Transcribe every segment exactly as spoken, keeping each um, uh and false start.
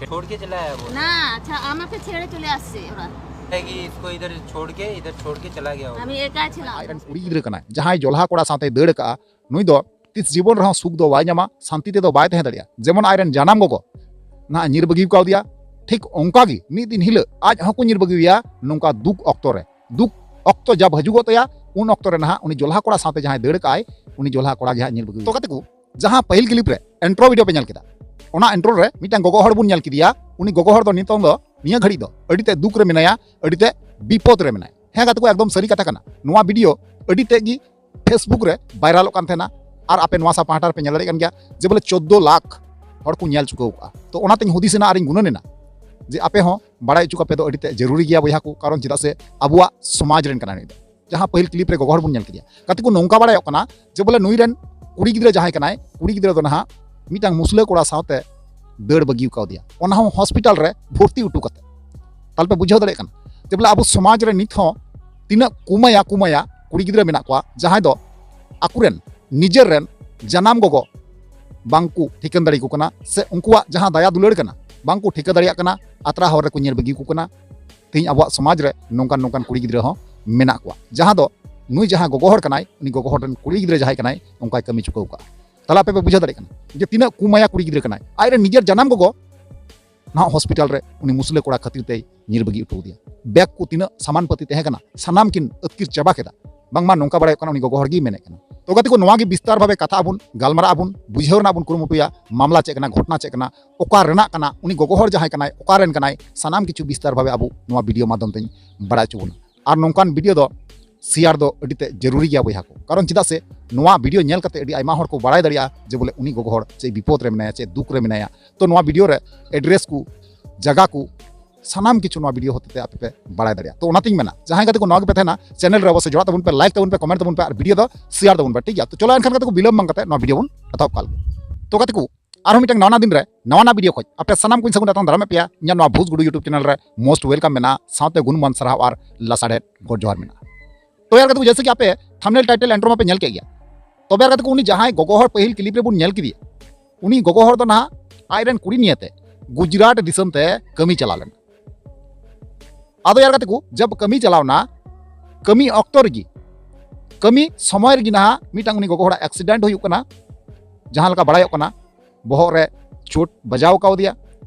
छोड़ के चला है वो। না, আচ্ছা, আমাকে ছেড়ে চলে আসছে ওরা। है कि इसको इधर छोड़ के, इधर छोड़ के चला गया होगा। আমি একা ছিলাম। ᱟᱡ ᱨᱮᱱ ᱠᱩᱲᱤ ᱜᱤᱫᱽᱨᱟᱹ ᱠᱟᱱᱟᱭ, ᱡᱟᱦᱟᱸᱭ ᱡᱚᱞᱦᱟ ᱠᱚᱲᱟ ᱥᱟᱶᱛᱮᱭ ᱫᱟᱹᱲ ᱟᱠᱟᱫᱼᱟ᱾ ᱱᱩᱭ ᱫᱚ ᱛᱤᱥ ᱡᱤᱵᱚᱱ ᱨᱮᱦᱚᱸ ᱥᱩᱠ ᱫᱚ ᱵᱟᱭ ᱧᱟᱢᱟ, ᱥᱟᱱᱛᱤ ᱛᱮᱫᱚ ᱵᱟᱭ ᱛᱟᱦᱮᱸ ᱫᱟᱲᱮᱭᱟᱜᱼᱟ᱾ ᱡᱮᱢᱚᱱ ᱟᱡ ᱨᱮᱱ ᱡᱟᱱᱟᱢ ᱜᱚᱜᱚ ᱱᱟᱦᱟᱜ ᱧᱤᱨ ᱵᱟᱹᱜᱤ ᱠᱟᱣᱫᱮᱭᱟ, ᱴᱷᱤᱠ ᱚᱱᱠᱟ ᱜᱮ ᱢᱤᱫ ᱫᱤᱱ ᱦᱤᱞᱳᱜ ᱟᱡ ᱦᱚᱸᱠᱚ ᱧᱤᱨ ᱵᱟᱹᱜᱤᱭᱮᱭᱟ᱾ ᱱᱚᱝᱠᱟ ᱫᱩᱠ ᱚᱠᱛᱚ ᱨᱮ, ᱫᱩᱠ ᱚᱠᱛᱚ ᱡᱟᱵ ᱦᱤᱡᱩᱜᱚᱜ ᱛᱟᱭᱟ, ᱩᱱ ᱚᱠᱛᱚ ᱨᱮ ᱱᱟᱦᱟᱜ ᱩᱱᱤ ᱡᱚᱞᱦᱟ ᱠᱚᱲᱟ ᱥᱟᱶᱛᱮ ᱡᱟᱦᱟᱸᱭ ᱫᱟᱹᱲ ᱟᱠᱟᱫᱼᱟᱭ, ᱩᱱᱤ ᱡᱚᱞᱦᱟ ᱠᱚᱲᱟ ᱜᱮ ᱦᱟᱸᱜ ᱧᱤᱨ ᱵᱟᱹᱜᱤ᱾ ᱛᱚ ᱜᱟᱛᱮ ᱠᱚ, ᱡᱟᱦᱟᱸ ᱯᱟᱹᱦᱤᱞ ᱠᱞᱤᱯ ᱨᱮ ᱤᱱᱴᱨᱳ ᱵᱷᱤᱰᱤᱭᱳ ᱯᱮ ᱧᱮᱞ ᱠᱮᱫᱟ, ᱚᱱᱟ ᱤᱱᱴᱨᱳ ᱨᱮ ᱢᱤᱫᱴᱟᱝ ᱜᱚᱜᱚ ᱦᱚᱲ ᱵᱚᱱ ᱧᱮᱞ ᱠᱮᱫᱮᱭᱟ᱾ ᱩᱱᱤ ᱜᱚᱜᱚ ᱦᱚᱲ ᱫᱚ ᱱᱤᱛᱚᱝ ᱫᱚ ᱱᱤᱭᱟᱹ ᱜᱷᱟᱹᱲᱤᱡ ᱫᱚ ᱟᱹᱰᱤ ᱛᱮ ᱫᱩᱠ ᱨᱮ ᱢᱮᱱᱟᱭᱟ, ᱟᱹᱰᱤ ᱛᱮ ᱵᱤᱯᱚᱫ ᱨᱮ ᱢᱮᱱᱟᱭᱟ᱾ ᱦᱮᱸ ᱜᱟᱛᱮ ᱠᱚ, ᱮᱠᱫᱚᱢ ᱥᱟᱹᱨᱤ ᱠᱟᱛᱷᱟ ᱠᱟᱱᱟ᱾ ᱱᱚᱣᱟ ᱵᱷᱤᱰᱤᱭᱳ ᱟᱹᱰᱤ ᱛᱮ ᱜᱮ ᱯᱷᱮᱥᱵᱩᱠ ᱨᱮ ᱵᱷᱟᱭᱨᱟᱞᱚᱜ ᱠᱟᱱ ᱛᱟᱦᱮᱱᱟ, ᱟᱨ ᱟᱯᱮ ᱱᱚᱣᱟ ᱥᱟ ᱯᱟᱦᱴᱟ ᱨᱮᱯᱮ ᱧᱮᱞ ᱫᱟᱲᱮᱭᱟᱜ ᱠᱟᱱ ᱜᱮᱭᱟ ᱡᱮ ᱵᱚᱞᱮ ᱪᱳᱫᱽᱫᱳ ᱞᱟᱠᱷ ᱦᱚᱲ ᱠᱚ ᱧᱮᱞ ᱪᱩᱠᱟᱹᱣ ᱠᱟᱜᱼᱟ᱾ ᱛᱚ ᱚᱱᱟᱛᱮᱧ ᱦᱩᱫᱤᱥ ᱮᱱᱟ ᱟᱨᱤᱧ ᱜᱩᱱᱟᱹᱱ ᱮᱱᱟ ᱡᱮ ᱟᱯᱮ ᱦᱚᱸ ᱵᱟᱲᱟᱭ ᱦᱚᱪᱚ ᱠᱟᱯᱮ ᱫᱚ ᱟᱹᱰᱤ ᱛᱮ ᱡᱟᱹᱨᱩᱨᱤ ᱜᱮᱭᱟ ᱵᱚᱭᱦᱟ ᱠᱚ, ᱠᱟᱨᱚᱱ ᱪᱮᱫᱟᱜ ᱥᱮ ᱟᱵᱚᱣᱟᱜ ᱥᱚᱢᱟᱡᱽ ᱨᱮᱱ ᱠᱟᱱᱟᱭ ᱱᱩᱭ ᱫᱚ᱾ ᱡᱟᱦᱟᱸ ᱯᱟᱹᱦᱤᱞ ᱠᱞᱤᱯ ᱨᱮ ᱜᱚᱜᱚ ᱦᱚᱲ ᱵᱚᱱ ᱧᱮᱞ ᱠᱮᱫᱮᱭᱟ᱾ ᱜᱟᱛᱮ ᱠᱚ, ᱱᱚᱝᱠᱟ ᱵᱟᱲᱟᱭᱚᱜ ᱠᱟᱱᱟ ᱡᱮ ᱵᱚᱞᱮ ᱱᱩᱭ ᱨᱮᱱ ᱠᱩᱲᱤ ᱜᱤᱫᱽᱨᱟᱹ ᱡᱟᱦᱟᱸᱭ ᱠᱟᱱᱟᱭ, ᱠᱩᱲᱤ ᱜᱤᱫᱽᱨᱟᱹ ᱫᱚ ᱱᱟᱦᱟᱜ ᱢᱤᱫᱴᱟᱝ ᱢᱩᱥᱞᱟᱹ ᱠᱚᱲᱟ ᱥᱟᱶᱛᱮ ᱫᱟᱹᱲ ᱵᱟᱹᱜᱤ ᱠᱟᱣᱫᱮᱭᱟ, ᱚᱱᱟ ᱦᱚᱸ ᱦᱚᱥᱯᱤᱴᱟᱞ ᱨᱮ ᱵᱷᱚᱨᱛᱤ ᱦᱚᱴᱚ ᱠᱟᱛᱮ᱾ ᱛᱟᱦᱞᱮ ᱯᱮ ᱵᱩᱡᱷᱟᱹᱣ ᱫᱟᱲᱮᱭᱟᱜ ᱠᱟᱱᱟ ᱡᱮ ᱵᱚᱞᱮ ᱟᱵᱚ ᱥᱚᱢᱟᱡᱽ ᱨᱮ ᱱᱤᱛ ᱦᱚᱸ ᱛᱤᱱᱟᱹᱜ ᱠᱩᱢᱟᱹᱭᱟ ᱠᱩᱢᱟᱹᱭᱟ ᱠᱩᱲᱤ ᱜᱤᱫᱽᱨᱟᱹ ᱢᱮᱱᱟᱜ ᱠᱚᱣᱟ, ᱡᱟᱦᱟᱸᱭ ᱫᱚ ᱟᱠᱚᱨᱮᱱ ᱱᱤᱡᱮᱨ ᱨᱮᱱ ᱡᱟᱱᱟᱢ ᱜᱚᱜᱚ ᱵᱟᱝ ᱠᱚ ᱴᱷᱤᱠᱟᱹᱱ ᱫᱟᱲᱮᱭᱟᱠᱚ ᱠᱟᱱᱟ, ᱥᱮ ᱩᱱᱠᱩᱣᱟᱜ ᱡᱟᱦᱟᱸ ᱫᱟᱭᱟ ᱫᱩᱞᱟᱹᱲ ᱠᱟᱱᱟ ᱵᱟᱝ ᱠᱚ ᱴᱷᱤᱠᱟᱹ ᱫᱟᱲᱮᱭᱟᱜ ᱠᱟᱱᱟ, ᱟᱛᱨᱟ ᱦᱚᱨ ᱨᱮᱠᱚ ᱧᱤᱨ ᱵᱟᱹᱜᱤ ᱠᱚ ᱠᱟᱱᱟ᱾ ᱛᱮᱦᱮᱧ ᱟᱵᱚᱣᱟᱜ ᱥᱚᱢᱟᱡᱽ ᱨᱮ ᱱᱚᱝᱠᱟᱱ ᱱᱚᱝᱠᱟᱱ ᱠᱩᱲᱤ ᱜᱤᱫᱽᱨᱟᱹ ᱦᱚᱸ ᱢᱮᱱᱟᱜ ᱠᱚᱣᱟ, ᱡᱟᱦᱟᱸ ᱫᱚ ᱱᱩᱭ ᱡᱟᱦᱟᱸ ᱜᱚᱜᱚ ᱦᱚᱲ ᱠᱟᱱᱟᱭ, ᱩᱱᱤ ᱜᱚᱜᱚ ᱦᱚᱲ ᱨᱮᱱ ᱠᱩᱲᱤ ᱜᱤᱫᱽᱨᱟᱹ ᱡᱟᱦᱟᱸᱭ ᱠᱟᱱᱟᱭ, ᱚᱱᱠᱟᱭ ᱠᱟᱹᱢᱤ ᱪᱩᱠᱟᱹᱣ ᱠᱟᱜᱼᱟ᱾ ᱛᱟᱦᱞᱮ ᱟᱯᱮ ᱯᱮ ᱵᱩᱡᱷᱟᱹᱣ ᱫᱟᱲᱮᱭᱟᱜ ᱠᱟᱱᱟ ᱡᱮ ᱛᱤᱱᱟᱹᱜ ᱠᱩᱢᱟᱹᱭᱟ ᱠᱩᱲᱤ ᱜᱤᱫᱽᱨᱟᱹ ᱠᱟᱱᱟᱭ, ᱟᱡ ᱨᱮᱱ ᱱᱤᱡᱮᱨ ᱡᱟᱱᱟᱢ ᱜᱚᱜᱚ ᱱᱟᱦᱟᱜ ᱦᱚᱥᱯᱤᱴᱟᱞ ᱨᱮ ᱩᱱᱤ ᱢᱩᱥᱞᱟᱹ ᱠᱚᱲᱟ ᱠᱷᱟᱹᱛᱤᱨ ᱛᱮᱭ ᱧᱤᱨ ᱵᱟᱹᱜᱤ ᱦᱚᱴᱚ ᱟᱫᱮᱭᱟ᱾ ᱵᱮᱜᱽ ᱠᱚ ᱛᱤᱱᱟᱹᱜ ᱥᱟᱢᱟᱱ ᱯᱟᱹᱛᱤ ᱛᱟᱦᱮᱸ ᱠᱟᱱᱟ, ᱥᱟᱱᱟᱢ ᱠᱤᱱ ᱟᱹᱛᱠᱤᱨ ᱪᱟᱵᱟ ᱠᱮᱫᱟ᱾ ᱵᱟᱝᱢᱟ ᱱᱚᱝᱠᱟ ᱵᱟᱲᱟᱭᱚᱜ ᱠᱟᱱᱟ ᱩᱱᱤ ᱜᱚᱜᱚ ᱦᱚᱲ ᱜᱮᱭ ᱢᱮᱱᱮᱫ ᱠᱟᱱᱟ᱾ ᱛᱚ ᱜᱟᱛᱮ ᱠᱚ, ᱱᱚᱣᱟ ᱜᱮ ᱵᱤᱥᱛᱟᱨ ᱵᱷᱟᱵᱮ ᱠᱟᱛᱷᱟ ᱟᱵᱚᱱ, ᱜᱟᱞᱢᱟᱨᱟᱜ ᱟᱵᱚᱱ, ᱵᱩᱡᱷᱟᱹᱣ ᱨᱮᱱᱟᱜ ᱵᱚᱱ ᱠᱩᱨᱩᱢᱩᱴᱩᱭᱟ, ᱢᱟᱢᱞᱟ ᱪᱮᱫ ᱠᱟᱱᱟ, ᱜᱷᱚᱴᱚᱱᱟ ᱪᱮᱫ ᱠᱟᱱᱟ, ᱚᱠᱟ ᱨᱮᱱᱟᱜ ᱠᱟᱱᱟ, ᱩᱱᱤ ᱜᱚᱜᱚ ᱦᱚᱲ ᱡᱟᱦᱟᱸᱭ ᱠᱟᱱᱟᱭ ᱚᱠᱟ ᱨᱮᱱ ᱠᱟᱱᱟᱭ, ᱥᱟᱱᱟᱢ ᱠᱤᱪᱷᱩ ᱵᱤᱥᱛᱟᱨ ᱵᱷᱟᱵᱮ ᱟᱵᱚ ᱱᱚᱣᱟ ᱵᱷᱤᱰᱤᱭᱳ ᱢᱟᱫᱽᱫᱷᱚᱢ ᱛᱮᱧ ᱵᱟᱲᱟᱭ ᱦᱚᱪᱚ ᱵᱚᱱᱟ᱾ ᱟᱨ ᱱᱚᱝᱠᱟᱱ ᱵᱷᱤᱰᱤᱭᱳ ᱫᱚ ᱥᱮᱭᱟᱨ ᱫᱚ ᱟᱹᱰᱤ ᱛᱮ ᱡᱟᱹᱨᱩᱨᱤ ᱜᱮᱭᱟ ᱵᱚᱭᱦᱟ ᱠᱚ, ᱠᱟᱨᱚᱱ ᱪᱮᱫᱟᱜ ᱥᱮ ᱱᱚᱣᱟ ᱵᱷᱤᱰᱤᱭᱳ ᱧᱮᱞ ᱠᱟᱛᱮ ᱟᱹᱰᱤ ᱟᱭᱢᱟ ᱦᱚᱲ ᱠᱚ ᱵᱟᱲᱟᱭ ᱫᱟᱲᱮᱭᱟᱜᱼᱟ ᱡᱮ ᱵᱚᱞᱮ ᱩᱱᱤ ᱜᱚᱜᱚ ᱦᱚᱲ ᱪᱮᱫ ᱵᱤᱯᱚᱫ ᱨᱮ ᱢᱮᱱᱟᱭᱟ, ᱪᱮᱫ ᱫᱩᱠ ᱨᱮ ᱢᱮᱱᱟᱭᱟ᱾ ᱛᱚ ᱱᱚᱣᱟ ᱵᱷᱤᱰᱤᱭᱳ ᱨᱮ ᱮᱰᱨᱮᱥ ᱠᱚ, ᱡᱟᱭᱜᱟ ᱠᱚ, ᱥᱟᱱᱟᱢ ᱠᱤᱪᱷᱩ ᱱᱚᱣᱟ ᱵᱷᱤᱰᱤᱭᱳ ᱦᱚᱛᱮᱛᱮ ᱟᱯᱮ ᱯᱮ ᱵᱟᱲᱟᱭ ᱫᱟᱲᱮᱭᱟᱜᱼᱟ᱾ ᱛᱚ ᱚᱱᱟᱛᱤᱧ ᱢᱮᱱᱟ ᱡᱟᱦᱟᱸᱭ ᱜᱟᱛᱮ ᱠᱚ ᱱᱚᱣᱟ ᱜᱮᱯᱮ ᱛᱟᱦᱮᱱᱟ, ᱪᱮᱱᱮᱞ ᱨᱮ ᱚᱵᱚᱥᱥᱳᱭ ᱡᱚᱲᱟᱜ ᱛᱟᱵᱚᱱ ᱯᱮ, ᱞᱟᱭᱤᱠ ᱛᱟᱵᱚᱱ ᱯᱮ, ᱠᱚᱢᱮᱱᱴ ᱛᱟᱵᱚᱱ ᱯᱮ ᱟᱨ ᱵᱷᱤᱰᱤᱭᱳ ᱫᱚ ᱥᱮᱭᱟᱨ ᱛᱟᱵᱚᱱ ᱯᱮ, ᱴᱷᱤᱠ ᱜᱮᱭᱟ? ᱛᱚ ᱪᱚᱞᱚ ᱮᱱᱠᱷᱟᱱ ᱜᱟᱛᱮ ᱠᱚ ᱵᱤᱞᱚᱢ ᱵᱟᱝ ᱠᱟᱛᱮ ᱱᱚᱣᱟ ᱵᱷᱤᱰᱤᱭᱳ ᱵᱚᱱ ᱮᱛᱚᱦᱚᱵ ᱠᱟᱜ ᱞᱮᱜᱮ᱾ ᱛᱚ ᱜᱟᱛᱮ ᱠᱚ, ᱟᱨᱦᱚᱸ ᱢᱤᱫᱴᱟᱝ ᱱᱟᱣᱟ ᱫᱤᱱ ᱨᱮ ᱱᱟᱣᱟ ᱱᱟᱣᱟ ᱵᱷᱤᱰᱤᱭᱳ ᱠᱷᱚᱡ ᱟᱯᱮ ᱥᱟᱱᱟᱢ ᱠᱚᱧ ᱥᱟᱹᱜᱩᱱ ᱫᱟᱨᱟᱢᱮᱫ ᱯᱮᱭᱟ᱾ ᱤᱧᱟᱹᱜ ᱱᱚᱣᱟ ᱵᱷᱩᱡᱽ ᱜᱩᱰᱩ YouTube ᱪᱮᱱᱮᱞ ᱨᱮ most welcome ᱢᱮᱱᱟᱜᱼᱟ, ᱥᱟᱶᱛᱮ ᱜᱩᱱᱢᱟᱱ ᱥᱟᱨᱦᱟᱣ ᱟᱨ ᱞᱟᱥᱟᱲᱦᱮᱫ ᱜᱚᱰ ᱡᱚᱦᱟᱨ ᱢᱮᱱᱟᱜᱼᱟ᱾ ᱛᱚ ᱭᱟᱨ ᱜᱟᱛᱮ ᱠᱚ, ᱡᱮᱭᱥᱮ ᱠᱤ ᱟᱯᱮ ᱛᱷᱟᱢᱵᱱᱮᱞ ᱴᱟᱭᱴᱮᱞ ᱤᱱᱴᱨᱳ ᱢᱟᱯᱮ ᱧᱮᱞ ᱠᱮᱫ ᱜᱮᱭᱟ, ᱛᱚᱵᱮ ᱭᱟᱨ ᱜᱟᱛᱮ ᱠᱚ, ᱩᱱᱤ ᱡᱟᱦᱟᱸᱭ ᱜᱚᱜᱚ ᱦᱚᱲ ᱯᱟᱹᱦᱤᱞ ᱠᱞᱤᱯ ᱨᱮᱵᱚᱱ ᱧᱮᱞ ᱠᱮᱫᱮᱭᱟ, ᱩᱱᱤ ᱜᱚᱜᱚ ᱦᱚᱲ ᱫᱚ ᱱᱟᱦᱟᱜ ᱟᱡ ᱨᱮᱱ ᱠᱩᱲᱤ ᱱᱤᱭᱮᱛᱮ ᱜᱩᱡᱽᱨᱟᱴ ᱫᱤᱥᱚᱢ ᱛᱮ ᱠᱟᱹᱢᱤ ᱪᱟᱞᱟᱣ ᱞᱮᱱᱟ᱾ ᱟᱫᱚ ᱭᱟᱨ ᱜᱟᱛᱮ ᱠᱚ, ᱡᱟᱵ ᱠᱟᱹᱢᱤ ᱪᱟᱞᱟᱣ ᱱᱟ, ᱠᱟᱹᱢᱤ ᱚᱠᱛᱚ ᱨᱮᱜᱮ, ᱠᱟᱹᱢᱤ ᱥᱚᱢᱚᱭ ᱨᱮᱜᱮ ᱱᱟᱦᱟᱜ ᱢᱤᱫᱴᱟᱝ ᱩᱱᱤ ᱜᱚᱜᱚ ᱦᱚᱲᱟᱜ ᱮᱠᱥᱤᱰᱮᱱᱴ ᱦᱩᱭᱩᱜ ᱠᱟᱱᱟ᱾ ᱡᱟᱦᱟᱸ ᱞᱮᱠᱟ ᱵᱟᱲᱟᱭᱚᱜ ᱠᱟᱱᱟ, ᱵᱚᱦᱚᱜ ᱨᱮ ᱪᱳᱴ ᱵᱟᱡᱟᱣ ᱠᱟᱣᱫᱮᱭᱟ,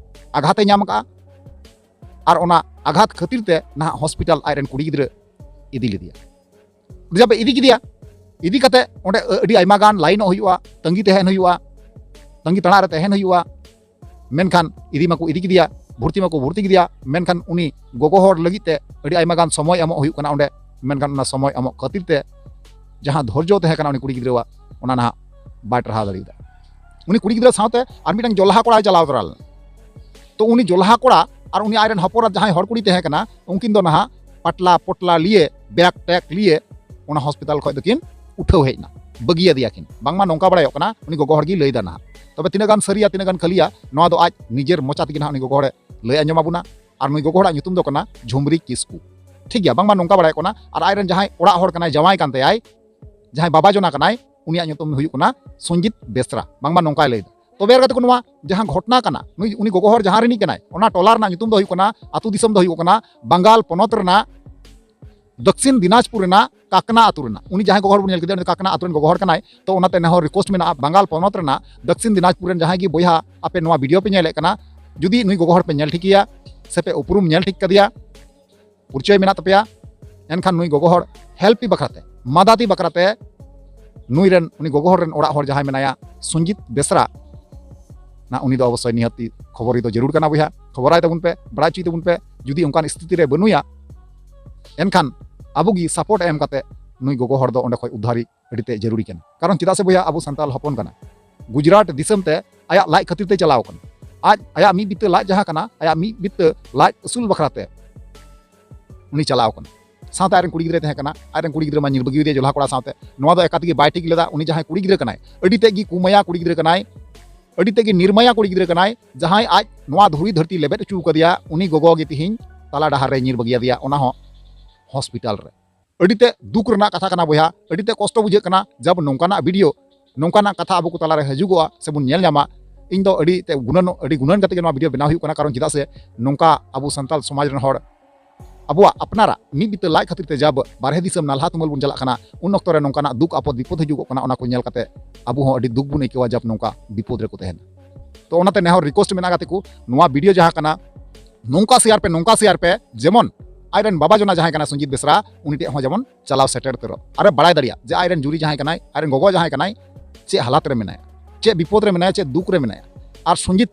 ᱟᱜᱷᱟᱛᱮ ᱧᱟᱢ ᱟᱠᱟᱫᱼᱟ᱾ ᱟᱨ ᱚᱱᱟ ᱟᱜᱷᱟᱛ ᱠᱷᱟᱹᱛᱤᱨ ᱛᱮ ᱱᱟᱦᱟᱜ ᱦᱚᱥᱯᱤᱴᱟᱞ ᱟᱡᱨᱮᱱ ᱠᱩᱲᱤ ᱜᱤᱫᱽᱨᱟᱹ ᱤᱫᱤ ᱞᱮᱫᱮᱭᱟ᱾ ᱡᱟᱵ ᱤᱫᱤ ᱠᱮᱫᱮᱭᱟ, ᱤᱫᱤ ᱠᱟᱛᱮ ᱚᱸᱰᱮ ᱟᱹᱰᱤ ᱟᱭᱢᱟ ᱜᱟᱱ ᱞᱟᱭᱤᱱᱚᱜ ᱦᱩᱭᱩᱜᱼᱟ, ᱛᱟᱺᱜᱤ ᱛᱟᱦᱮᱱ ᱦᱩᱭᱩᱜᱼᱟ, ᱛᱟᱺᱜᱤ ᱛᱟᱲᱟᱜ ᱨᱮ ᱛᱟᱦᱮᱱ ᱦᱩᱭᱩᱜᱼᱟ᱾ ᱢᱮᱱᱠᱷᱟᱱ ᱤᱫᱤ ᱢᱟᱠᱚ ᱤᱫᱤ ᱠᱮᱫᱮᱭᱟ, ᱵᱷᱚᱨᱛᱤ ᱢᱟᱠᱚ ᱵᱷᱚᱨᱛᱤ ᱠᱮᱫᱮᱭᱟ, ᱢᱮᱱᱠᱷᱟᱱ ᱩᱱᱤ ᱜᱚᱜᱚ ᱦᱚᱲ ᱞᱟᱹᱜᱤᱫ ᱛᱮ ᱟᱹᱰᱤ ᱟᱭᱢᱟ ᱜᱟᱱ ᱥᱚᱢᱚᱭ ᱮᱢᱚᱜ ᱦᱩᱭᱩᱜ ᱠᱟᱱᱟ ᱚᱸᱰᱮ᱾ ᱢᱮᱱᱠᱷᱟᱱ ᱚᱱᱟ ᱥᱚᱢᱚᱭ ᱮᱢᱚᱜ ᱠᱷᱟᱹᱛᱤᱨ ᱛᱮ ᱡᱟᱦᱟᱸ ᱫᱷᱳᱨᱡᱚ ᱛᱟᱦᱮᱸ ᱠᱟᱱᱟ ᱩᱱᱤ ᱠᱩᱲᱤ ᱜᱤᱫᱽᱨᱟᱹᱣᱟᱜ, ᱚᱱᱟ ᱱᱟᱦᱟᱜ ᱵᱟᱭ ᱴᱟᱨᱦᱟᱣ ᱫᱟᱲᱮᱭᱟᱫᱟ᱾ ᱩᱱᱤ ᱠᱩᱲᱤ ᱜᱤᱫᱽᱨᱟᱹ ᱥᱟᱶᱛᱮ ᱟᱨ ᱢᱤᱫᱴᱟᱝ ᱡᱚᱞᱦᱟ ᱠᱚᱲᱟᱭ ᱪᱟᱞᱟᱣ ᱛᱚᱨᱟ ᱞᱮᱱᱟ᱾ ᱛᱚ ᱩᱱᱤ ᱡᱚᱞᱦᱟ ᱠᱚᱲᱟ ᱟᱨ ᱩᱱᱤ ᱟᱡᱨᱮᱱ ᱦᱚᱯᱚᱱ ᱮᱨᱟ ᱡᱟᱦᱟᱸᱭ ᱦᱚᱲ ᱠᱩᱲᱤ ᱛᱟᱦᱮᱸ ᱠᱟᱱᱟ, ᱩᱱᱠᱤᱱ ᱫᱚ ᱱᱟᱦᱟᱜ ᱯᱟᱴᱞᱟ ᱯᱚᱴᱞᱟ ᱞᱤᱭᱮ, ᱵᱮᱜᱽ ᱴᱮᱜᱽ ᱞᱤᱭᱮ ᱚᱱᱟ ᱦᱚᱥᱯᱤᱴᱟᱞ ᱠᱷᱚᱱ ᱫᱚᱠᱤᱱ ᱩᱴᱷᱟᱹᱣ ᱦᱮᱡ ᱮᱱᱟ, ᱵᱟᱹᱜᱤᱭᱟᱫᱮᱭᱟ ᱠᱤᱱ᱾ ᱵᱟᱝᱢᱟ ᱱᱚᱝᱠᱟ ᱵᱟᱲᱟᱭᱚᱜ ᱠᱟᱱᱟ, ᱩᱱᱤ ᱜᱚᱜᱚ ᱦᱚᱲ ᱜᱮᱭ ᱞᱟᱹᱭ ᱮᱫᱟ ᱱᱟᱦᱟᱜ᱾ ᱛᱚᱵᱮ ᱛᱤᱱᱟᱹᱜ ᱜᱟᱱ ᱥᱟᱹᱨᱤᱭᱟ, ᱛᱤᱱᱟᱹᱜ ᱜᱟᱱ ᱠᱷᱟᱹᱞᱤᱭᱟ, ᱱᱚᱣᱟ ᱫᱚ ᱟᱡ ᱱᱤᱡᱮᱨ ᱢᱚᱪᱟ ᱛᱮᱜᱮ ᱱᱟᱦᱟᱜ ᱩᱱᱤ ᱜᱚᱜᱚ ᱦᱚᱲᱮ ᱞᱟᱹᱭ ᱟᱸᱡᱚᱢ ᱟᱵᱚᱱᱟ᱾ ᱟᱨ ᱱᱩᱭ ᱜᱚᱜᱚ ᱦᱚᱲᱟᱜ ᱧᱩᱛᱩᱢ ᱫᱚ ᱠᱟᱱᱟ ᱡᱷᱩᱢᱨᱤ ᱠᱤᱥᱠᱩ᱾ ᱴᱷᱤᱠ ᱜᱮᱭᱟ, ᱵᱟᱝᱢᱟ ᱱᱚᱝᱠᱟ ᱵᱟᱲᱟᱭᱚᱜ ᱠᱟᱱᱟ, ᱟᱨ ᱟᱡᱨᱮᱱ ᱡᱟᱦᱟᱸᱭ ᱚᱲᱟᱜ ᱦᱚᱲ ᱠᱟᱱᱟᱭ, ᱡᱟᱶᱟᱭ ᱠᱟᱱ ᱛᱟᱭᱟᱭ, ᱡᱟᱦᱟᱸᱭ ᱵᱟᱵᱟ ᱡᱚᱱᱟ ᱠᱟᱱᱟᱭ, ᱩᱱᱤᱭᱟᱜ ᱧᱩᱛᱩᱢ ᱦᱩᱭᱩᱜ ᱠᱟᱱᱟ ᱥᱚᱧᱡᱤᱛ ᱵᱮᱥᱨᱟ, ᱵᱟᱝᱢᱟ ᱱᱚᱝᱠᱟᱭ ᱞᱟᱹᱭ ᱮᱫᱟ᱾ ᱛᱚᱵᱮ ᱟᱨ ᱜᱟᱛᱮ ᱠᱚ, ᱱᱚᱣᱟ ᱡᱟᱦᱟᱸ ᱜᱷᱚᱴᱱᱟ ᱠᱟᱱᱟ, ᱱᱩᱭ, ᱩᱱᱤ ᱜᱚᱜᱚ ᱦᱚᱲ ᱡᱟᱦᱟᱸ ᱨᱤᱱᱤᱡ ᱠᱟᱱᱟᱭ, ᱚᱱᱟ ᱴᱚᱞᱟ ᱨᱮᱱᱟᱜ ᱧᱩᱛᱩᱢ ᱫᱚ ᱦᱩᱭᱩᱜ ᱠᱟᱱᱟ, ᱟᱹᱛᱩ ᱫᱤᱥᱚᱢ ᱫᱚ ᱦᱩᱭᱩᱜ ᱠᱟᱱᱟ ᱵᱟᱝᱜᱟᱞ ᱯᱚᱱᱚᱛ ᱨᱮᱱᱟᱜ ᱫᱚᱠᱠᱷᱤᱱ ᱫᱤᱱᱟᱡᱽᱯᱩᱨ ᱨᱮᱱᱟᱜ ᱠᱟᱠᱱᱟ ᱟᱹᱛᱩ ᱨᱮᱱᱟᱜ᱾ ᱩᱱᱤ ᱡᱟᱦᱟᱸᱭ ᱜᱚᱜᱚ ᱦᱚᱲ ᱵᱚᱱ ᱧᱮᱞ ᱠᱮᱫᱮᱭᱟ, ᱩᱱᱤ ᱫᱚ ᱠᱟᱠᱱᱟ ᱟᱹᱛᱩ ᱨᱮᱱ ᱜᱚᱜᱚ ᱦᱚᱲ ᱠᱟᱱᱟᱭ᱾ ᱛᱚ ᱚᱱᱟᱛᱮ ᱱᱮᱦᱚᱨ ᱨᱤᱠᱣᱮᱥᱴ ᱢᱮᱱᱟᱜᱼᱟ, ᱵᱟᱝᱜᱟᱞ ᱯᱚᱱᱚᱛ ᱨᱮᱱᱟᱜ ᱫᱚᱠᱠᱷᱤᱱ ᱫᱤᱱᱟᱡᱽᱯᱩᱨ ᱨᱮᱱ ᱡᱟᱦᱟᱸᱭ ᱜᱮ ᱵᱚᱭᱦᱟ ᱟᱯᱮ ᱱᱚᱣᱟ ᱵᱷᱤᱰᱤᱭᱳ ᱯᱮ ᱧᱮᱞᱮᱫ ᱠᱟᱱᱟ, ᱡᱩᱫᱤ ᱱᱩᱭ ᱜᱚᱜᱚ ᱦᱚᱲ ᱯᱮ ᱧᱮᱞ ᱴᱷᱤᱠᱮᱭᱟ ᱥᱮ ᱯᱮ ᱩᱯᱨᱩᱢ ᱧᱮᱞ ᱴᱷᱤᱠ ᱠᱟᱫᱮᱭᱟ, ᱯᱚᱨᱤᱪᱚᱭ ᱢᱮᱱᱟᱜ ᱛᱟᱯᱮᱭᱟ, ᱮᱱᱠᱷᱟᱱ ᱱᱩᱭ ᱜᱚᱜᱚ ᱦᱚᱲ ᱦᱮᱞᱯ ᱵᱟᱠᱷᱨᱟᱛᱮ, ᱢᱟᱫᱟᱫᱤ ᱵᱟᱠᱷᱨᱟᱛᱮ, ᱱᱩᱭ ᱨᱮᱱ, ᱩᱱᱤ ᱜᱚᱜᱚ ᱦᱚᱲ ᱨᱮᱱ ᱚᱲᱟᱜ ᱦᱚᱲ ᱡᱟᱦᱟᱸᱭ ᱢᱮᱱᱟᱭᱟ, ᱥᱚᱧᱡᱤᱛ ᱵᱮᱥᱨᱟ, ᱱᱟ ᱩᱱᱤ ᱫᱚ ᱚᱵᱚᱥᱥᱳᱭ ᱱᱤᱦᱟᱹᱛᱤ ᱠᱷᱚᱵᱚᱨᱤ ᱫᱚ ᱡᱟᱹᱨᱩᱲ ᱠᱟᱱᱟ ᱵᱚᱭᱦᱟ, ᱠᱷᱚᱵᱚᱨᱟᱭ ᱛᱟᱵᱚᱱ ᱯᱮ, ᱵᱟᱲᱟᱭ ᱦᱚᱪᱚᱭ ᱛᱟᱵᱚᱱ ᱯᱮ᱾ ᱡᱩᱫᱤ ᱚᱱᱠᱟᱱ ᱥᱛᱷᱤᱛᱤ ᱨᱮ ᱵᱟᱹᱱᱩᱭᱟ, ᱮᱱᱠᱷᱟᱱ ᱟᱵᱚ ᱜᱮ ᱥᱟᱯᱳᱨᱴ ᱮᱢ ᱠᱟᱛᱮ ᱱᱩᱭ ᱜᱚᱜᱚ ᱦᱚᱲ ᱫᱚ ᱚᱸᱰᱮ ᱠᱷᱚᱱ ᱩᱫᱽᱫᱷᱟᱨᱤ ᱟᱹᱰᱤ ᱛᱮ ᱡᱟᱹᱨᱩᱲᱤ ᱠᱟᱱᱟ᱾ ᱠᱟᱨᱚᱱ ᱪᱮᱫᱟᱜ ᱥᱮ ᱵᱚᱭᱦᱟ, ᱟᱵᱚ ᱥᱟᱱᱛᱟᱲ ᱦᱚᱯᱚᱱ ᱠᱟᱱᱟ, ᱜᱩᱡᱽᱨᱟᱴ ᱫᱤᱥᱚᱢ ᱛᱮ ᱟᱭᱟᱜ ᱞᱟᱡ ᱠᱷᱟᱹᱛᱤᱨ ᱛᱮ ᱪᱟᱞᱟᱣ ᱠᱟᱱᱟ᱾ ᱟᱡ ᱟᱭᱟᱜ ᱢᱤᱫ ᱵᱤᱛᱟᱹ ᱞᱟᱡ ᱡᱟᱦᱟᱸ ᱠᱟᱱᱟ, ᱟᱭᱟᱜ ᱢᱤᱫ ᱵᱤᱛᱟᱹ ᱞᱟᱡ ᱟᱹᱥᱩᱞ ᱵᱟᱠᱷᱨᱟ ᱛᱮ ᱩᱱᱤ ᱪᱟᱞᱟᱣ ᱠᱟᱱᱟ᱾ ᱥᱟᱶᱛᱮ ᱟᱡᱨᱮᱱ ᱠᱩᱲᱤ ᱜᱤᱫᱽᱨᱟᱹᱭ ᱛᱟᱦᱮᱸ ᱠᱟᱱᱟ, ᱟᱡᱨᱮᱱ ᱠᱩᱲᱤ ᱜᱤᱫᱽᱨᱟᱹ ᱢᱟ ᱧᱤᱨ ᱵᱟᱹᱜᱤ ᱟᱫᱮᱭᱟ ᱡᱚᱞᱦᱟ ᱠᱚᱲᱟ ᱥᱟᱶᱛᱮ᱾ ᱱᱚᱣᱟ ᱫᱚ ᱮᱠᱟᱛ ᱜᱮ ᱵᱟᱭ ᱴᱷᱤᱠ ᱞᱮᱫᱟ᱾ ᱩᱱᱤ ᱡᱟᱦᱟᱸᱭ ᱠᱩᱲᱤ ᱜᱤᱫᱽᱨᱟᱹ ᱠᱟᱱᱟᱭ, ᱟᱹᱰᱤ ᱛᱮᱫ ᱜᱮ ᱠᱩᱢᱟᱭᱟ ᱠᱩᱲᱤ ᱜᱤᱫᱽᱨᱟᱹ ᱠᱟᱱᱟᱭ, ᱟᱹᱰᱤ ᱛᱮᱫ ᱜᱮ ᱱᱤᱨᱢᱟᱭᱟ ᱠᱩᱲᱤ ᱜᱤᱫᱽᱨᱟᱹ ᱠᱟᱱᱟᱭ, ᱡᱟᱦᱟᱸᱭ ᱟᱡ ᱱᱚᱣᱟ ᱫᱷᱩᱲᱤ ᱫᱷᱟᱹᱨᱛᱤ ᱞᱮᱵᱮᱫ ᱦᱚᱪᱚ ᱠᱟᱫᱮᱭᱟ, ᱩᱱᱤ ᱜᱚᱜᱚ ᱜᱮ ᱛᱤᱦᱤᱧ ᱛᱟᱞᱟ ᱰᱟᱦᱟᱨ ᱨᱮ ᱧᱤᱨ ᱵᱟᱹᱜᱤᱭᱟᱫᱮᱭᱟ, ᱚᱱᱟ ᱦᱚᱸ ᱦᱚᱥᱯᱤᱴᱟᱞ ᱨᱮ᱾ ᱟᱹᱰᱤ ᱛᱮ ᱫᱩᱠ ᱨᱮᱱᱟᱜ ᱠᱟᱛᱷᱟ ᱠᱟᱱᱟ ᱵᱚᱭᱦᱟ, ᱟᱹᱰᱤ ᱛᱮ ᱠᱚᱥᱴᱚ ᱵᱩᱡᱷᱟᱹᱜ ᱠᱟᱱᱟ᱾ ᱡᱟᱵ ᱱᱚᱝᱠᱟᱱᱟᱜ ᱵᱷᱤᱰᱤᱭᱳ, ᱱᱚᱝᱠᱟᱱᱟᱜ ᱠᱟᱛᱷᱟ ᱟᱵᱚ ᱠᱚ ᱛᱟᱞᱟᱨᱮ ᱦᱤᱡᱩᱜᱚᱜᱼᱟ ᱥᱮᱵᱚᱱ ᱧᱮᱞ ᱧᱟᱢᱟ, ᱤᱧ ᱫᱚ ᱟᱹᱰᱤ ᱛᱮ ᱜᱩᱱᱟᱹᱱ, ᱟᱹᱰᱤ ᱜᱩᱱᱟᱹᱱ ᱠᱟᱛᱮ ᱜᱮ ᱱᱚᱣᱟ ᱵᱷᱤᱰᱤᱭᱳ ᱵᱮᱱᱟᱣ ᱦᱩᱭᱩᱜ ᱠᱟᱱᱟ᱾ ᱠᱟᱨᱚᱱ ᱪᱮᱫᱟᱜ ᱥᱮ ᱱᱚᱝᱠᱟ ᱟᱵᱚ ᱥᱟᱱᱛᱟᱲ ᱥᱚᱢᱟᱡᱽ ᱨᱮᱱ ᱦᱚᱲ ᱟᱵᱚᱣᱟᱜ ᱟᱯᱱᱟᱨᱟᱜ ᱢᱤᱫ ᱵᱤᱛᱟᱹ ᱞᱟᱡ ᱠᱷᱟᱹᱛᱤᱨ ᱛᱮ ᱡᱟᱵ ᱵᱟᱨᱦᱮ ᱫᱤᱥᱚᱢ ᱱᱟᱞᱦᱟ ᱛᱩᱢᱟᱹᱞ ᱵᱚᱱ ᱪᱟᱞᱟᱜ ᱠᱟᱱᱟ, ᱩᱱ ᱚᱠᱛᱚ ᱨᱮ ᱱᱚᱝᱠᱟᱱᱟᱜ ᱫᱩᱠ ᱟᱯᱚᱫ ᱵᱤᱯᱚᱫ ᱦᱤᱡᱩᱜᱚᱜ ᱠᱟᱱᱟ, ᱚᱱᱟ ᱠᱚ ᱧᱮᱞ ᱠᱟᱛᱮ ᱟᱵᱚ ᱦᱚᱸ ᱟᱹᱰᱤ ᱫᱩᱠ ᱵᱚᱱ ᱟᱹᱭᱠᱟᱹᱣᱟ ᱡᱟᱵ ᱱᱚᱝᱠᱟ ᱵᱤᱯᱚᱫ ᱨᱮᱠᱚ ᱛᱟᱦᱮᱱᱟ᱾ ᱛᱚ ᱚᱱᱟᱛᱮ ᱱᱮᱦᱚᱨ ᱨᱤᱠᱣᱮᱥᱴ ᱢᱮᱱᱟᱜᱼᱟ ᱜᱟᱛᱮ ᱠᱚ, ᱱᱚᱣᱟ ᱵᱷᱤᱰᱤᱭᱳ ᱡᱟᱦᱟᱸ ᱠᱟᱱᱟ ᱱᱚᱝᱠᱟ ᱥᱮᱭᱟᱨ ᱯᱮ, ᱱᱚᱝᱠᱟ ᱥᱮᱭᱟᱨ ᱯᱮ, ᱡᱮᱢᱚᱱ ᱟᱡᱨᱮᱱ ᱵᱟᱵᱟ ᱡᱚᱱᱟ ᱡᱟᱦᱟᱸᱭ ᱠᱟᱱᱟ ᱥᱩᱧᱡᱤᱛ ᱵᱮᱥᱨᱟ, ᱩᱱᱤ ᱴᱷᱮᱡ ᱦᱚᱸ ᱡᱮᱢᱚᱱ ᱪᱟᱞᱟᱣ ᱥᱮᱴᱮᱨ ᱩᱛᱟᱹᱨᱚᱜ, ᱟᱨᱮ ᱵᱟᱲᱟᱭ ᱫᱟᱲᱮᱭᱟᱜ ᱡᱮ ᱟᱡᱨᱮᱱ ᱡᱩᱨᱤ ᱡᱟᱦᱟᱸᱭ ᱠᱟᱱᱟᱭ, ᱟᱡᱨᱮᱱ ᱜᱚᱜᱚ ᱡᱟᱦᱟᱸᱭ ᱠᱟᱱᱟᱭ, ᱪᱮᱫ ᱦᱟᱞᱟᱛ ᱨᱮ ᱢᱮᱱᱟᱭᱟ, ᱪᱮᱫ ᱵᱤᱯᱚᱫ ᱨᱮ ᱢᱮᱱᱟᱭᱟ, ᱪᱮᱫ ᱫᱩᱠ ᱨᱮ ᱢᱮᱱᱟᱭᱟ᱾ ᱟᱨ ᱥᱩᱧᱡᱤᱛ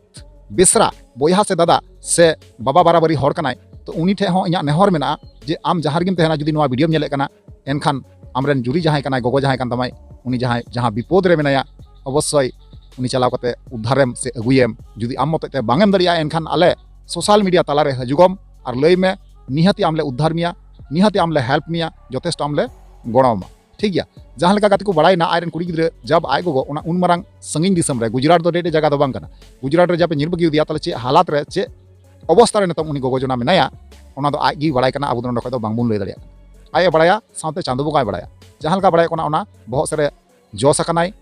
ᱵᱮᱥᱨᱟ ᱵᱚᱭᱦᱟ ᱥᱮ ᱫᱟᱫᱟ ᱥᱮ ᱵᱟᱵᱟ ᱵᱟᱨᱟᱵᱟᱨᱤ ᱦᱚᱲ ᱠᱟᱱᱟᱭ, ᱛᱚ ᱩᱱᱤ ᱴᱷᱮᱡ ᱦᱚᱸ ᱤᱧᱟᱹᱜ ᱱᱮᱦᱚᱨ ᱢᱮᱱᱟᱜᱼᱟ ᱡᱮ ᱟᱢ ᱡᱟᱦᱟᱸ ᱨᱮᱜᱮᱢ ᱛᱟᱦᱮᱱᱟ, ᱡᱩᱫᱤ ᱱᱚᱣᱟ ᱵᱷᱤᱰᱤᱭᱳᱢ ᱧᱮᱞᱮᱫ ᱠᱟᱱᱟ, ᱮᱱᱠᱷᱟᱱ ᱟᱢᱨᱮᱱ ᱡᱩᱨᱤ ᱡᱟᱦᱟᱸᱭ ᱠᱟᱱᱟᱭ, ᱜᱚᱜᱚ ᱡᱟᱦᱟᱸᱭ ᱠᱟᱱ ᱛᱟᱢᱟᱭ, ᱩᱱᱤ ᱡᱟᱦᱟᱸᱭ ᱡᱟᱦᱟᱸ ᱵᱤᱯᱚᱫ ᱨᱮ ᱢᱮᱱᱟᱭᱟ, ᱚᱵᱚᱥᱥᱳᱭ ᱩᱱᱤ ᱪᱟᱞᱟᱣ ᱠᱟᱛᱮ ᱩᱫᱽᱫᱷᱟᱨᱮᱢ ᱥᱮ ᱟᱹᱜᱩᱭᱮᱢ᱾ ᱡᱩᱫᱤ ᱟᱢ ᱢᱚᱛᱚᱡ ᱛᱮ ᱵᱟᱝ ᱮᱢ ᱫᱟᱲᱮᱭᱟᱜᱼᱟ, ᱮᱱᱠᱷᱟᱱ ᱟᱞᱮ ᱥᱳᱥᱟᱞ ᱢᱤᱰᱤᱭᱟ ᱛᱟᱞᱟᱨᱮ ᱦᱤᱡᱩᱜᱚᱢ ᱟᱨ ᱞᱟᱹᱭ ᱢᱮ, ᱱᱤᱦᱟᱹᱛᱤ ᱟᱢ ᱞᱮ ᱩᱫᱽᱫᱷᱟᱨ ᱢᱮᱭᱟ, ᱱᱤᱦᱟᱹᱛᱤ ᱟᱢ ᱞᱮ ᱦᱮᱞᱯ ᱢᱮᱭᱟ, ᱡᱚᱛᱷᱮᱥᱴᱚ ᱟᱢ ᱞᱮ ᱜᱚᱲᱚ ᱟᱢᱟ᱾ ᱴᱷᱤᱠ ᱜᱮᱭᱟ, ᱡᱟᱦᱟᱸ ᱞᱮᱠᱟ ᱜᱟᱛᱮ ᱠᱚ ᱵᱟᱲᱟᱭᱮᱱᱟ, ᱟᱡᱨᱮᱱ ᱠᱩᱲᱤ ᱜᱤᱫᱽᱨᱟᱹ ᱡᱟᱵ ᱟᱡ ᱜᱚᱜᱚ ᱚᱱᱟ ᱩᱱ ᱢᱟᱨᱟᱝ ᱥᱟᱺᱜᱤᱧ ᱫᱤᱥᱚᱢ ᱨᱮ, ᱜᱩᱡᱽᱨᱟᱴ ᱫᱚ ᱰᱮᱰᱮ ᱡᱟᱭᱜᱟ ᱫᱚ ᱵᱟᱝ ᱠᱟᱱᱟ, ᱜᱩᱡᱽᱨᱟᱴ ᱨᱮ ᱡᱟᱵ ᱮ ᱧᱤᱨ ᱵᱟᱹᱜᱤ ᱟᱫᱮᱭᱟ, ᱛᱟᱦᱞᱮ ᱪᱮᱫ ᱦᱟᱞᱟᱛ ᱨᱮ, ᱪᱮᱫ ᱚᱵᱚᱥᱛᱟ ᱨᱮ ᱱᱤᱛᱚᱝ ᱩᱱᱤ ᱜᱚᱜᱚ ᱡᱚᱱᱟ ᱢᱮᱱᱟᱭᱟ, ᱚᱱᱟ ᱫᱚ ᱟᱡ ᱜᱮᱭ ᱵᱟᱲᱟᱭ ᱠᱟᱱᱟ, ᱟᱵᱚ ᱫᱚ ᱱᱚᱰᱮ ᱠᱷᱚᱡ ᱫᱚ ᱵᱟᱝᱵᱚᱱ ᱞᱟᱹᱭ ᱫᱟᱲᱮᱭᱟᱜ ᱠᱟᱱᱟ᱾ ᱟᱡ ᱮ ᱵᱟᱲᱟᱭᱟ, ᱥᱟᱶᱛᱮ ᱪᱟᱸᱫᱳ ᱵᱚᱸᱜᱟᱭ ᱵᱟᱲᱟᱭᱟ᱾ ᱡᱟᱦᱟᱸ ᱞᱮᱠᱟ ᱵᱟᱲᱟᱭᱚᱜ ᱠᱟᱱᱟ, ᱚᱱᱟ ᱵᱚᱦᱚᱜ ᱥᱮᱫ ᱨᱮ ᱡᱚᱥ ᱟᱠᱟᱱᱟᱭ᱾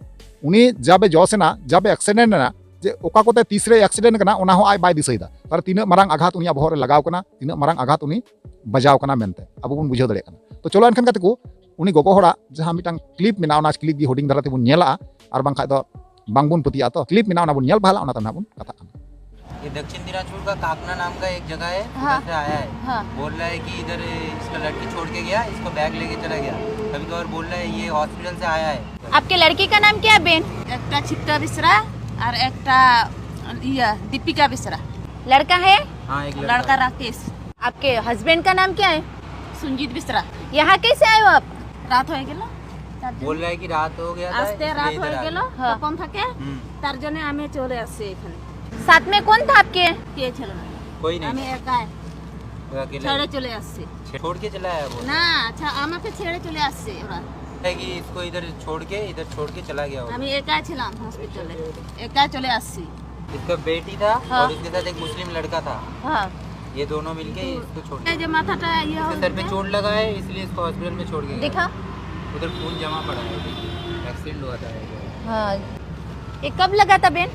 ᱩᱱᱤ ᱡᱟᱵᱮ ᱡᱚᱥ ᱮᱱᱟ, ᱡᱟᱵᱮ ᱮᱠᱥᱤᱰᱮᱱᱴ ᱮᱱᱟ, ᱡᱮ ᱚᱠᱟ ᱠᱚᱛᱮ ᱛᱤᱥ ᱨᱮ ᱮᱠᱥᱤᱰᱮᱱᱴ ᱠᱟᱱᱟ, ᱚᱱᱟ ᱦᱚᱸ ᱟᱡ ᱵᱟᱭ ᱫᱤᱥᱟᱹᱭᱮᱫᱟ᱾ ᱛᱟᱦᱞᱮ ᱛᱤᱱᱟᱹᱜ ᱢᱟᱨᱟᱝ ᱟᱜᱷᱟᱛ ᱩᱱᱤᱭᱟᱜ ᱵᱚᱦᱚᱜ ᱨᱮ ᱞᱟᱜᱟᱣ ᱠᱟᱱᱟ, ᱛᱤᱱᱟᱹᱜ ᱢᱟᱨᱟᱝ ᱟᱜᱷᱟᱛ ᱩᱱᱤ ᱵᱟᱡᱟᱣ ᱠᱟᱱᱟ ᱢᱮᱱᱛᱮ ᱟᱵᱚ ᱵᱚᱱ ᱵᱩᱡᱷᱟᱹᱣ ᱫᱟᱲᱮᱭᱟᱜ ᱠᱟᱱᱟ᱾ ᱛᱚ ᱪᱚᱞᱚ ᱮᱱᱠᱷᱟᱱ ᱜᱟᱛᱮ ᱠᱚ, ᱩᱱᱤ ᱜᱚᱜᱚ ᱦᱚᱲᱟᱜ ᱡᱟᱦᱟᱸ ᱢᱤᱫᱴᱟᱝ ᱠᱞᱤᱯ ᱢᱮᱱᱟᱜᱼᱟ, ᱚᱱᱟ ᱠᱞᱤᱯ ᱜᱮ ᱦᱩᱰᱤᱧ ᱫᱷᱟᱨᱟ ᱛᱮᱵᱚᱱ ᱧᱮᱞᱟᱜᱼᱟ, ᱟᱨ ᱵᱟᱝᱠᱷᱟᱡ ᱫᱚ ᱵᱟᱝᱵᱚᱱ ᱯᱟᱹᱛᱭᱟᱹᱜᱼᱟ᱾ ᱛᱚ ᱠᱞᱤᱯ ᱢᱮᱱᱟᱜᱼᱟ, ᱚᱱᱟ ᱵᱚᱱ ᱧᱮᱞ ᱯᱟᱦᱞᱟ, ᱚᱱᱟ ᱛᱟᱭᱚᱢ ᱦᱟᱸᱜ ᱵᱚᱱ ᱠᱟᱛᱷᱟᱜ ᱠᱟᱱᱟ᱾ ये दक्षिण दिनाजपुर का काकना नाम का एक जगह है, हाँ। उधर से आया है। हाँ। बोल रहा है कि इधर इसका लड़की छोड़ के गया, इसको बैग लेके चला गया। कभी कभार बोल रहा है ये हॉस्पिटल से आया है। आपके लड़की का नाम क्या है, बेन? একটা চিত্তা বেসরা আর একটা ইয়া দীপিকা বেসরা। लड़का है? हाँ, एक लड़का। लड़का राकेश। आपके हस्बैंड का नाम क्या है? সুঞ্জিত বেসরা। यहाँ कैसे आए हो आप? রাত হয়ে গেল, তার জন্য। बोल रहा है कि रात हो गया था, আস্তে इसलिए রাত इधर হয়ে आ গেল, गया। হ্যাঁ। তখন থেকে। হুম। তার জন্য আমি চলে আসছি এখানে। साथ में कौन था आपके? কে ছিল না। कोई नहीं। আমি একাই। वो अकेले। ছেড়ে চলে আসছি। छोड़ के चला आया वो। না, আচ্ছা, আমাকে ছেড়ে চলে আসছে ওরা। है कि इसको इधर छोड़ के, इधर छोड़ के चला गया वो। আমি একাই ছিলাম হসপিটালে, একাই চলে আসছি। इसका बेटी था। हाँ। और इसके साथ एक मुस्लिम लड़का था। हाँ। ये दोनों मिलके तो इसको छोड़ ये जो माथा टा ये हो इसके सर पे गया। चोट लगा है, इसलिए इसको हॉस्पिटल में छोड़ के गया। दिखा। उधर खून जमा पड़ा है, एक्सीडेंट हुआ था। हाँ। ये कब लगा था, बेन?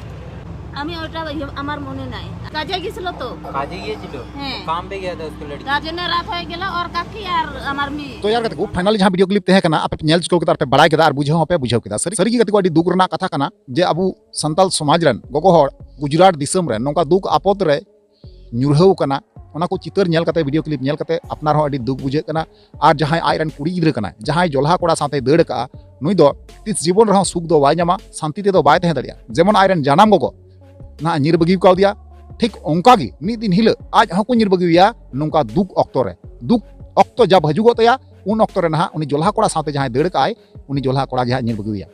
আমি ওটা ইয়ে, আমার মনে নাই। কাজে গেছিল তো। কাজে গিয়েছিল। হ্যাঁ। काम पे गया था उसको लड़की। কাজে না রাত হয়ে গেল, ওর কাকি আর আমার মেয়ে। ᱛᱚ ᱭᱟᱨ ᱜᱟᱛᱮ ᱠᱚ, ᱯᱷᱟᱭᱱᱟᱞᱤ ᱡᱟᱦᱟᱸ ᱵᱷᱤᱰᱤᱭᱳ ᱠᱞᱤᱯ ᱛᱟᱦᱮᱸ ᱠᱟᱱᱟ, ᱟᱯᱮ ᱯᱮ ᱧᱮᱞ ᱪᱩᱠᱟᱹᱣ ᱠᱮᱫᱟ ᱟᱨ ᱯᱮ ᱵᱟᱲᱟᱭ ᱠᱮᱫᱟ ᱟᱨ ᱵᱩᱡᱷᱟᱹᱣ ᱦᱚᱸᱯᱮ ᱵᱩᱡᱷᱟᱹᱣ ᱠᱮᱫᱟ᱾ ᱥᱟᱹᱨᱤ ᱥᱟᱹᱨᱤ ᱜᱮ ᱜᱟᱛᱮ ᱠᱚ, ᱟᱹᱰᱤ ᱫᱩᱠ ᱨᱮᱱᱟᱜ ᱠᱟᱛᱷᱟ ᱠᱟᱱᱟ ᱡᱮ ᱟᱵᱚ ᱥᱟᱱᱛᱟᱲ ᱥᱚᱢᱟᱡᱽ ᱨᱮᱱ ᱜᱚᱜᱚ ᱦᱚᱲ ᱜᱩᱡᱽᱨᱟᱴ ᱫᱤᱥᱚᱢ ᱨᱮ ᱱᱚᱝᱠᱟ ᱫᱩᱠ ᱟᱯᱚᱫ ᱨᱮ ᱧᱩᱨᱦᱟᱹᱣ ᱠᱟᱱᱟ᱾ ᱚᱱᱟ ᱠᱚ ᱪᱤᱛᱟᱹᱨ ᱧᱮᱞ ᱠᱟᱛᱮ, ᱵᱷᱤᱰᱤᱭᱳ ᱠᱞᱤᱯ ᱧᱮᱞ ᱠᱟᱛᱮ ᱟᱯᱱᱟᱨ ᱦᱚᱸ ᱟᱹᱰᱤ ᱫᱩᱠ ᱵᱩᱡᱷᱟᱹᱜ ᱠᱟᱱᱟ᱾ ᱟᱨ ᱡᱟᱦᱟᱸᱭ ᱟᱡ ᱨᱮᱱ ᱠᱩᱲᱤ ᱜᱤᱫᱽᱨᱟᱹ ᱠᱟᱱᱟᱭ, ᱡᱟᱦᱟᱸᱭ ᱡᱚᱞᱦᱟ ᱠᱚᱲᱟ ᱥᱟᱶᱛᱮᱭ ᱫᱟᱹᱲ ᱠᱟᱜᱼᱟ, ᱱᱩᱭ ᱫᱚ ᱛᱤᱥ ᱡᱤᱵᱚᱱ ᱨᱮᱦᱚᱸ ᱥᱩᱠ ᱫᱚ ᱵᱟᱭ ᱧᱟᱢᱟ, ᱥᱟᱱᱛᱤ ᱛᱮᱫᱚ ᱵᱟᱭ ᱛᱟᱦᱮᱸ ᱫᱟᱲᱮᱭᱟᱜᱼᱟ᱾ ᱡᱮᱢᱚᱱ ᱟᱡ ᱨᱮᱱ ᱡᱟᱱᱟᱢ ᱜᱚᱜᱚ ᱱᱟᱦᱟᱜ ᱧᱤᱨ ᱵᱟᱹᱜᱤ ᱠᱟᱣᱫᱮᱭᱟ, ᱴᱷᱤᱠ ᱚᱱᱠᱟ ᱜᱮ ᱢᱤᱫ ᱫᱤᱱ ᱦᱤᱞᱳᱜ ᱟᱡ ᱦᱚᱸᱠᱚ ᱧᱤᱨ ᱵᱟᱹᱜᱤᱭᱟ᱾ ᱱᱚᱝᱠᱟ ᱫᱩᱠ ᱚᱠᱛᱚ ᱨᱮ, ᱫᱩᱠ ᱚᱠᱛᱚ ᱡᱟᱵ ᱦᱤᱡᱩᱜᱚᱜ ᱛᱟᱭᱟ, ᱩᱱ ᱚᱠᱛᱚ ᱨᱮ ᱱᱟᱦᱟᱜ ᱩᱱᱤ ᱡᱚᱞᱦᱟ ᱠᱚᱲᱟ ᱥᱟᱶᱛᱮ ᱡᱟᱦᱟᱸᱭ ᱫᱟᱹᱲ ᱠᱟᱜᱼᱟᱭ, ᱩᱱᱤ ᱡᱚᱞᱦᱟ ᱠᱚᱲᱟ ᱜᱮ ᱦᱟᱸᱜ ᱧᱤᱨ ᱵᱟᱹᱜᱤᱭᱟ᱾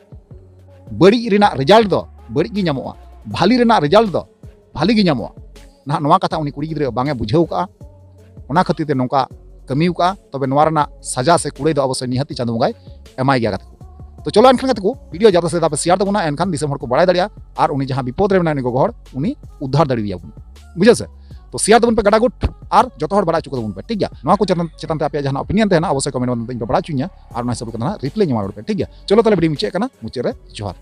ᱵᱟᱹᱲᱤᱡ ᱨᱮᱱᱟᱜ ᱨᱮᱡᱟᱞᱴ ᱫᱚ ᱵᱟᱹᱲᱤᱡ ᱜᱮ ᱧᱟᱢᱚᱜᱼᱟ, ᱵᱷᱟᱞᱤ ᱨᱮᱱᱟᱜ ᱨᱮᱡᱟᱞᱴ ᱫᱚ ᱵᱷᱟᱞᱤ ᱜᱮ ᱧᱟᱢᱚᱜᱼᱟ᱾ ᱱᱟᱦᱟᱜ ᱱᱚᱣᱟ ᱠᱟᱛᱷᱟ ᱩᱱᱤ ᱠᱩᱲᱤ ᱜᱤᱫᱽᱨᱟᱹ ᱵᱟᱝ ᱮ ᱵᱩᱡᱷᱟᱹᱣ ᱠᱟᱜᱼᱟ᱾ ᱚᱱᱟ ᱠᱷᱟᱹᱛᱤᱨ ᱛᱮ ᱱᱚᱝᱠᱟ ᱠᱟᱹᱢᱤ ᱠᱟᱜᱼᱟ᱾ ᱛᱚᱵᱮ ᱱᱚᱣᱟ ᱨᱮᱱᱟᱜ ᱥᱟᱡᱟ ᱥᱮ ᱠᱩᱲᱟᱹᱭ ᱫᱚ ᱚᱵᱚᱥᱥᱳᱭ ᱱᱤᱦᱟᱹᱛᱤ ᱪᱟᱸᱫᱳ ᱵᱚᱸᱜᱟᱭ ᱮᱢᱟᱭ ᱜᱮᱭᱟ ᱜᱟᱛᱮ ᱠᱚ᱾ ᱛᱚ ᱪᱚᱞᱚ ᱮᱱᱠᱷᱟᱱ ᱜᱟᱛᱮ ᱠᱚ, ᱵᱷᱤᱰᱤᱭᱳ ᱡᱟᱫᱟ ᱥᱮ ᱡᱟᱫᱟ ᱯᱮ ᱥᱮᱭᱟᱨ ᱛᱟᱵᱚᱱᱟ, ᱮᱱᱠᱷᱟᱱ ᱫᱤᱥᱚᱢ ᱦᱚᱲ ᱠᱚ ᱵᱟᱲᱟᱭ ᱫᱟᱲᱮᱭᱟᱜᱼᱟ ᱟᱨ ᱩᱱᱤ ᱡᱟᱦᱟᱸ ᱵᱤᱯᱚᱫ ᱨᱮ ᱢᱮᱱᱟᱭ ᱩᱱᱤ ᱜᱚᱜᱚ ᱦᱚᱲ, ᱩᱱᱤ ᱩᱫᱽᱫᱷᱟᱨ ᱫᱟᱲᱮᱭᱟᱵᱚᱱ, ᱵᱩᱡᱷᱟᱹᱣ ᱥᱮ? ᱛᱚ ᱥᱮᱭᱟᱨ ᱛᱟᱵᱚᱱ ᱯᱮ ᱜᱟᱰᱟ ᱜᱩᱴ ᱟᱨ ᱡᱚᱛᱚ ᱦᱚᱲ ᱵᱟᱲᱟᱭ ᱦᱚᱪᱚ ᱠᱚᱛᱟᱵᱚᱱ ᱯᱮ, ᱴᱷᱤᱠ ᱜᱮᱭᱟ? ᱱᱚᱣᱟ ᱠᱚ ᱪᱮᱛᱟᱱ, ᱪᱮᱛᱟᱱ ᱛᱮ ᱟᱯᱮᱭᱟᱜ ᱡᱟᱦᱟᱱᱟᱜ ᱚᱯᱤᱱᱤᱭᱚᱱ ᱛᱟᱦᱮᱱᱟ, ᱚᱵᱚᱥᱥᱳᱭ ᱠᱚᱢᱮᱱᱴ ᱢᱟᱫᱽᱫᱷᱚᱢ ᱛᱮ ᱤᱧ ᱯᱮ ᱵᱟᱲᱟᱭ ᱦᱚᱪᱚᱧᱟ ᱟᱨ ᱚᱱᱟ ᱦᱤᱥᱟᱹᱵ ᱠᱟᱛᱮ ᱱᱟᱦᱟᱜ ᱨᱤᱯᱞᱟᱭ ᱤᱧ ᱮᱢᱟ ᱨᱩᱣᱟᱹᱲ ᱯᱮ, ᱴᱷᱤᱠ ᱜᱮᱭᱟ? ᱪᱚᱞᱚ ᱛᱟᱦᱞᱮ ᱵᱷᱤᱰᱤᱭᱳ ᱢᱩᱪᱟᱹᱫ ᱠᱟᱱᱟ, ᱢᱩᱪᱟᱹᱫ ᱨᱮ ᱡᱚᱦᱟᱨ᱾